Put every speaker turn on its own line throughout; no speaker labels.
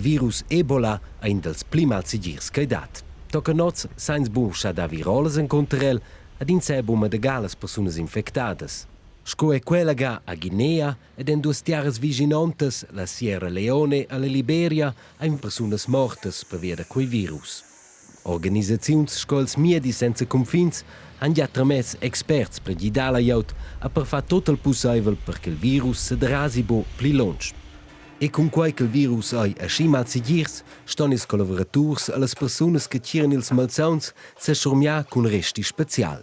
virus Ebola ei in dals pli malsegirs ch'ei dat. Tochen oz san ins buca schar dar virolas encunter el ed ins sa buca medegar las persunas infectadas. Sco ei quella ga a Guinea ed en duas tiaras vischinontas, la Sierra Leone e la Liberia, ein persunas mortas pervia da quei virus. Organisaziuns sco ils Miedis senza cunfins han gia tramess experts per gidar la glieud a per far tut il pusseivel per ch'il virus sederasi buc pli lunsch. E cunquei ch'il virus ei aschi malsegirs, ston ils collavuraturs e las persunas che tgiran ils malsauns seschurmiar cun resti special.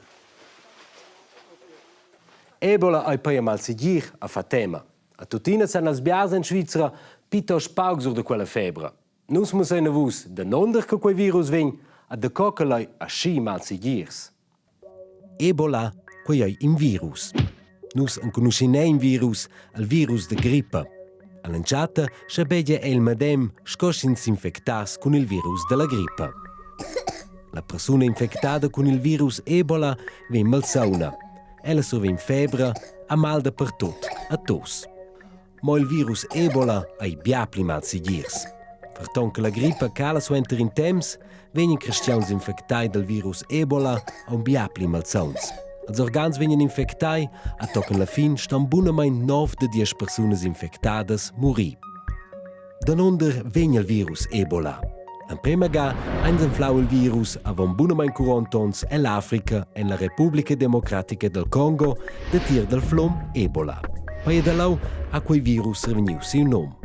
Ebola ei peia malsegir a fa tema. A tuttina san las biars en Svizra piuttost pauc sur da quella febra. Nus mussein a vus danunder che quei virus vegn e daco ch'el ei aschi malsegirs. Ebola, quei ei in virus. Nus enconuschin in virus, il virus da grippa. All'entschatta schabegia el medem sco sch'ins s'infectass cun il virus dalla grippa. La persuna infectada cun il virus Ebola vegn malsauna. Ella survegn febra, ha mal dapertut, a tos. Mo il virus Ebola ei bia pli malsegirs. Ferton che la grippa cala suenter in temps, vegnan cristians infectai dal virus Ebola aunc bia pli malsauns. Els organs vegnan infectai a tochen la fin ston bunamain 9 da diesch persunas infectadas murir. Danunder vegn il virus Ebola? L'emprema ga ein anflau il virus avon bunamain 40 onns ell'Africa en la Republica Democratica del Congo datier dal flum Ebola. Poi da leu ha quei virus revegniu siu num.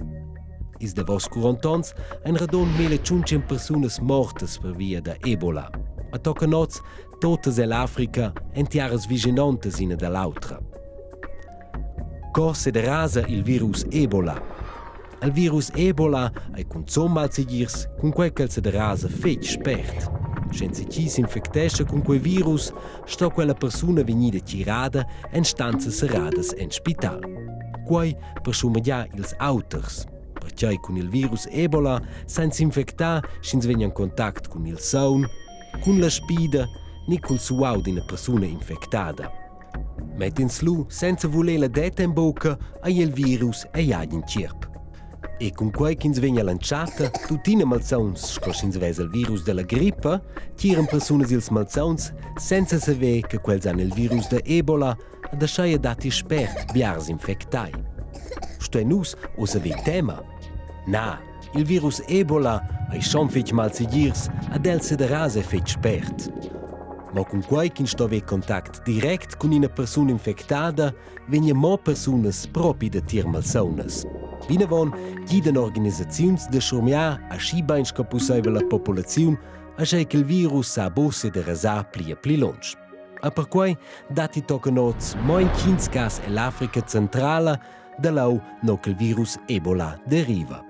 Ils davos 40 onns ein radund 1500 persunas mortas pervia da Ebola. A tochen oz totas ell'Africa en tiaras vischinontas ina da l'autra. Co sederasa il virus Ebola? Il virus Ebola ei cunzun malsegirs cunquei ch'el sederasa fetg spert. Sch'enzatgi s'infectescha cun quei virus, sto quella persuna vegnir tgirada en stanzas serradas en spital. Quei per schurmegiar ils auters. Pertgei cun il virus Ebola san s'infectar sch'ins vegn en contact cun il saun, cun la spida ni cul suau d'ina persuna infectada. Mett'ins lu senza vuler la detta en bucca, ei il virus egl agen tgierp. E cunquei ch'ins vegn all'entschatta tuttina malsauns sco sch'ins vesa il virus dalla grippa, tiran persunas ils malsauns senza saver che quels han il virus da Ebola ed aschia datti spert biars infectai. Stuein nus uss haver tema? Na, il virus Ebola ei schon fetg malsegirs ad el sederasa fetg spert. Mo cunquei ch'ins sto haver contact direct cun ina persuna infectada, vegnan mo persunas propi datier malsaunas. Vinavon gidan organisaziuns da schurmiar aschi bein sco pusseivel la populaziun, aschia ch'il virus sa buc sederasar pli e pli lunsch. E perquei datti tochen oz mo entgins cas ell'Africa centrala, da leu no ch'il virus Ebola deriva.